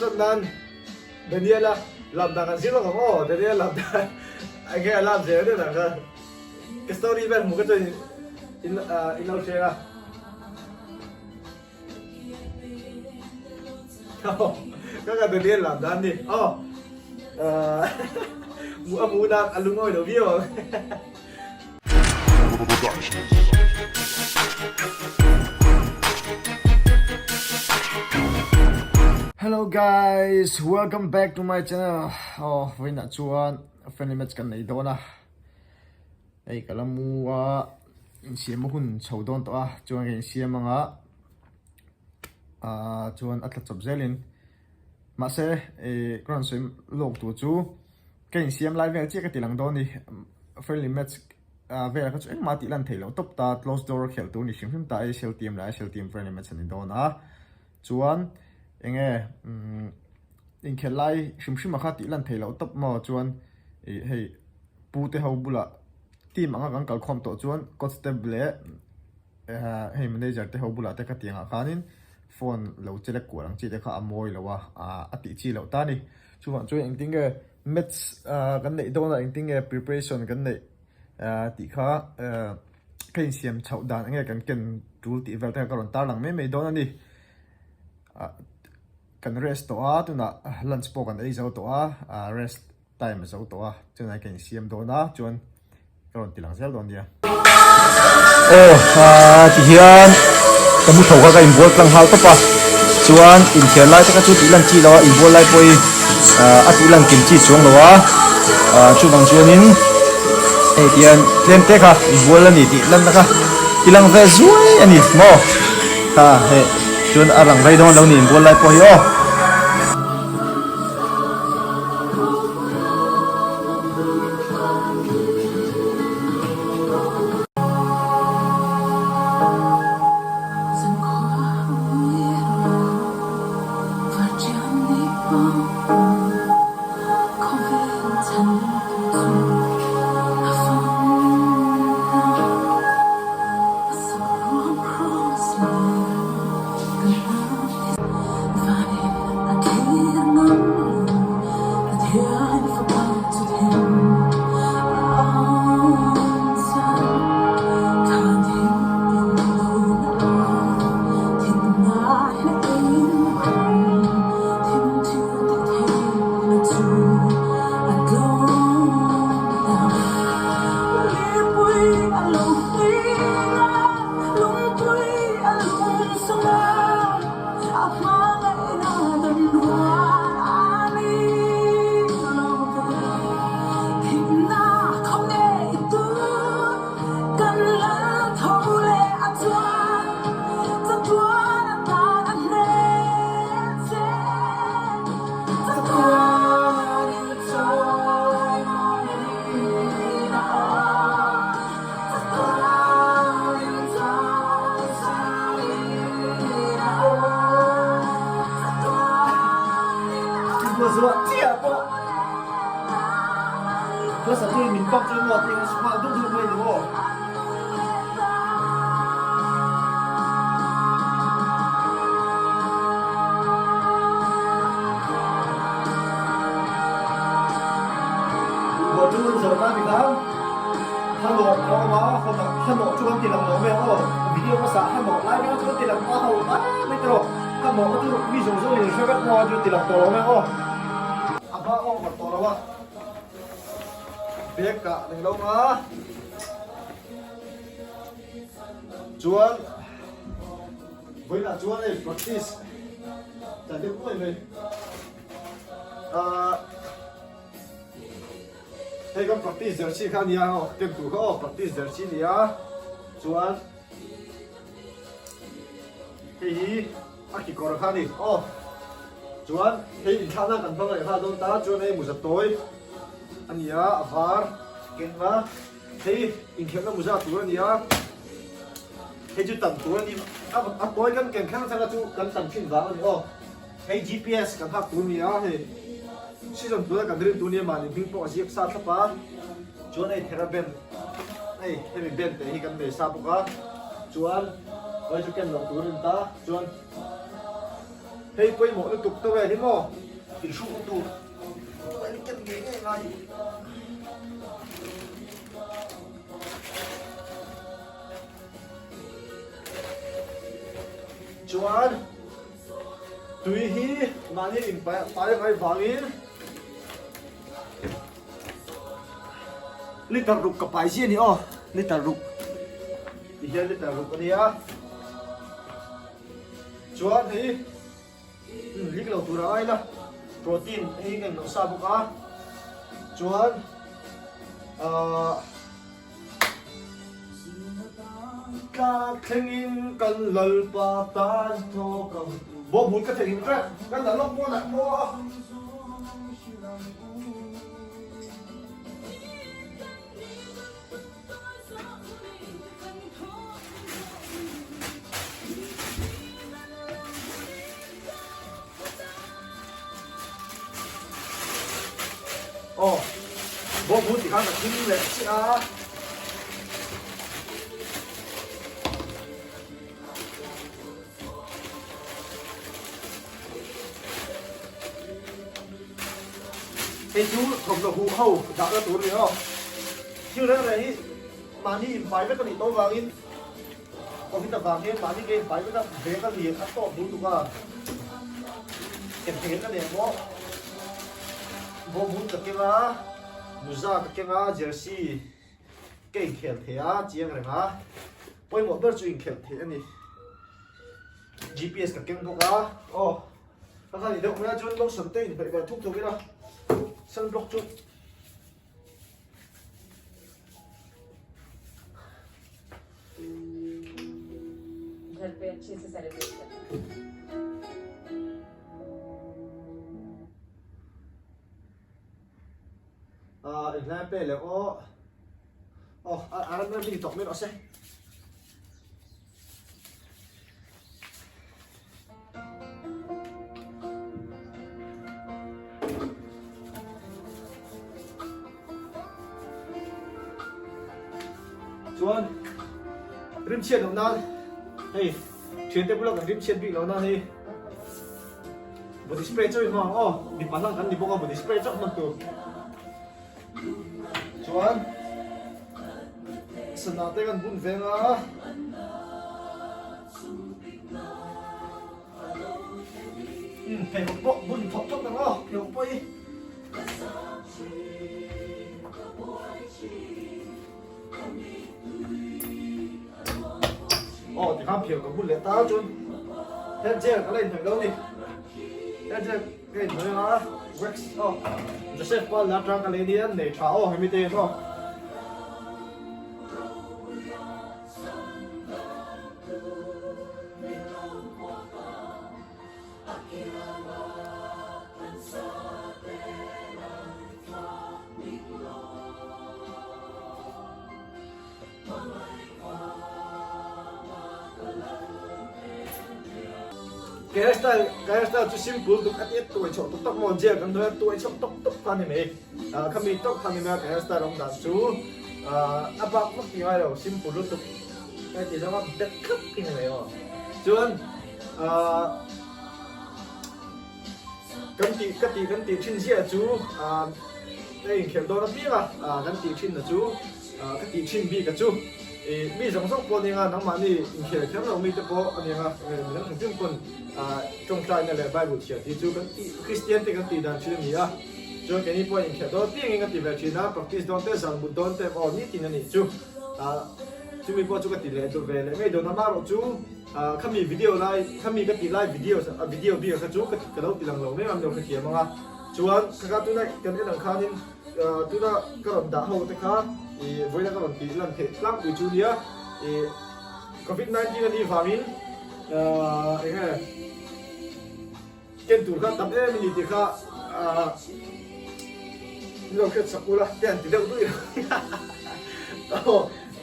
tan nan Daniel-a lam dan kan zir lawk ang aw, Daniel lam dan enge a lam zel deuh dan kha ka story vel hmuh ka chuan in in lo hre a. Ka ka Daniel lam dan ni aw a mu nan a lungawi lo viau ang. Hello guys, welcome back to my channel. Oh, vawiinah chuan friendly match kan nei dawn a. Hei ka la mu a, insiam a hun chho dawn tawh a, chuan ka insiam anga ah chuan a tla chawp zelin. Mahse, eh ka rawn sawi lawk tur chu Ka insiam lai vel chiah ka ti lang dawn ni. Friendly match velah kha chu engmah tih lan theih loh tawp ta, close door khelh tur ni hrim hrim ta ACL team leh ICL team friendly match a ni dawn a. Chuan enge inkhelh lai hrim hrim ah kha tih lan theih loh tawp maw chuan ih hei pu te ho bulah team anga kan kalkhawm tawh chuan coach te leh Hei manager te ho bulah te ka ti angah khanin phone lo che lek kual ang chi te kha a mawi lo a, a tih chi loh ta a ni. Chuvang chuan engtin nge maths kan neih dawn a, engtin nge preparation kan neih tih kha ka insiam chhoh dan enge kan ken tul tih vel te kha ka rawn tarlang mai mai dawn a ni. Kan rest tawh a, tunah lunch pawh kan ei zo tawh a, rest Time a zo tawh a, chulai ka insiam dawn a, chuan ka rawn ti lang zel dawn nia. Aw tihian ka mu tho kha ka inbual tlang nghal tawp a, chuan inthiar lai te kha chu tih lan chi lo a, inbual lai pawh hi a tih lan kim chi chuang lo a, chuvang chuanin hei tihian tlem te kha inbual a ni tih lanna kha ti lang ve zuai a ni maw kha hei chuan a rang rei dawn lo ni inbual lai pawh hi aw. A hma over tawh lo a, bag kah nei lo nga chuan vawiinah chuan hei practice chan deuh nuai mai ahh hei kan practice jersey kha a nia aw ken tur kha aw practice jersey a nia chuan hei hi a kekawr kha a ni aw chuan hei inthlakna kan hmang leh nghal dawn ta chuan hei muza tawi a ni a a var keng a hei inkhelhna muza tur a ni a hei chu tam tur a ni a tawi kan ken thleng thleng a chu kan tam thin vang a ni aw hei gps kan hak tur a ni a hei season tuna kan rin tur a ni a mahni hming pawh a ziak sa thlap a chuan hei theraband hei hemi band te hi kan nei sa bawk a chuan hei chu ken loh tur a ni ta chuan. Hei pawimawh lutuk tawel hi maw inhrukna tur tawel hi ken ngei ngei ngai. Chuan tui hi mahni in pai ngai vangin liter ruk ka pai zia ni aw liter ruk ti hian liter ruk a nia chuan hei lik lo tur a ngai la protein hei ka inlo sa bawk a chuan ahh Tlak thlengin kan Lalpa tan thawk ang. Bawhmui ka theihin vek, kan la lawk pawn ah maw a. Aw, bawhmui tikhan ka thim leh chiah a. Hei chu thawmhnaw huh ho dahna tur a ni aw. Thil reng reng hi mahni inpai vek a nih tawh avangin Covid avang hian mahni ke inpai vek a bag a lian a tawp duh tuk a. Ken a nei maw? Bawhmut ka keng a, muza ka keng a, jersey ka inkhel thei a, chiang reng a. Pawimawh ber chu inkhelh theih a ni. GPS ka keng bawk a, aw ka kha ni deuh mai a chuan lotion te inhmeh ve thuk thuk ila sunblock chu Ghar pe achhe se celebrate karna. Ah, enghlai pe leh aw. Aw, a ram ram hi tawk mai rawh se. Chuan rimchhiat loh nan hei thiante bula kan rimchhiat bik loh nan hei body spray chauh hi hmang ang aw mipa hlang kan ni bawk a body spray chauh hman tur. Chuan sana te kan bun veng a. Um pheikhawk pawh bun thawk thawk ang aw pheikhawk pawh hi. Aw tikhan pheikhawk ka bun leh ta chuan hair gel ka la inhnawih lo a ni. Hair gel Ka inhnuai a, wax aw Joseph pa la tang ka lei nia nei tha aw hemi te hian aw. Ka hairstyle ka hairstyle chu simple tuk a ti a tuai chhoh tuk tak maw gel kan hnuai a tuai chhoh tawk tawk kha a ni mai ah khami tawk kha a ni mai a ka hairstyle awm dan chu ah a bak vak ti ngai lo simple lutuk ka ti zawng a bet thlap khi a ni mai aw chuan ah kan tih ka tih kan tih thin ziah chu ah ka inkhelh dawn apiang a ah kan tih thin na chu. Ka tih thin bik a chu ih mi zawng zawng pawh a nia nangmahni inkhel kher lo mite pawh a nia midang hrim hrim pawn tawngtaina leh Bible chhiar tih chu kan tih Kristian te kan tih dan thin a ni a chuan keini pawh inkhel dawn apiangin ka ti ve thin a practice dawn te zan mut dawn te aw nitin a nih chu chumi pawh chu ka ti leh duh ve leh ngei dawn a amaherawh chu khami video lai khami ka tih lai video video bik kha chu ka lo ti lang lo mai ang lo hrethiam ang a chuan kha kha tuna kan en ang khanin Tuna ka rawn dah ho te kha ih vawiina ka rawn tih lan theih tlangpui chu nia ih covid 19 a nih vangin ahh eng nge ken tur kha tam em a ni tih kha ahh min lo hriat sak ula te han ti deuh duih aw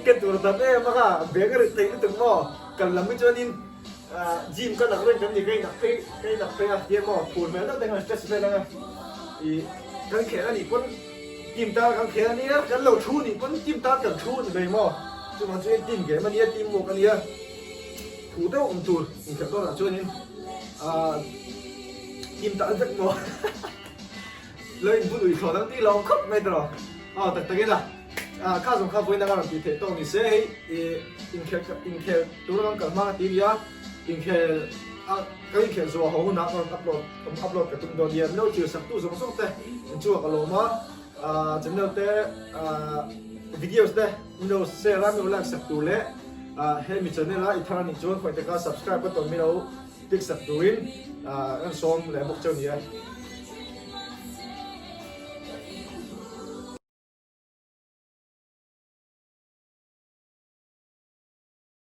ken tur a tam em a kha bag a rit theih lutuk maw kal lam hi chuanin Gym ka lak reng kan ni ka inak phei ka inak phei a ti emaw phur hmel deuh te khan stress vel anga ih kan khel anih pawn team tan kan khel ania kan lo thu nih pawn team tan kan thu ni mai maw chuvang chuan team game ania team work ania thu deuh awm tur inkhelh dawnah chuanin ah. Kim tak vek maw? Lo in bun ui thlawh dang tih lo khawp mai tawh. Aw tak tak ila. Ah kha zawng kha vawiin anga rawn tih theih tawk ni se hei ih inkhel inkhel tur ang kal hma ka ti nia inkhel a ka inkhel zuah ho hunah ka rawn upload upload ka tum dawn nia min lo thlir sak tu zawng zawng te in chungah ka lawm a ah channel te ah videos te min lo share a min lo like sak tur leh ah hemi channel a i thar anih chuan khawi taka subscribe ka tawn min lo click sak turin ah kan sawm leh bawk cheu nia.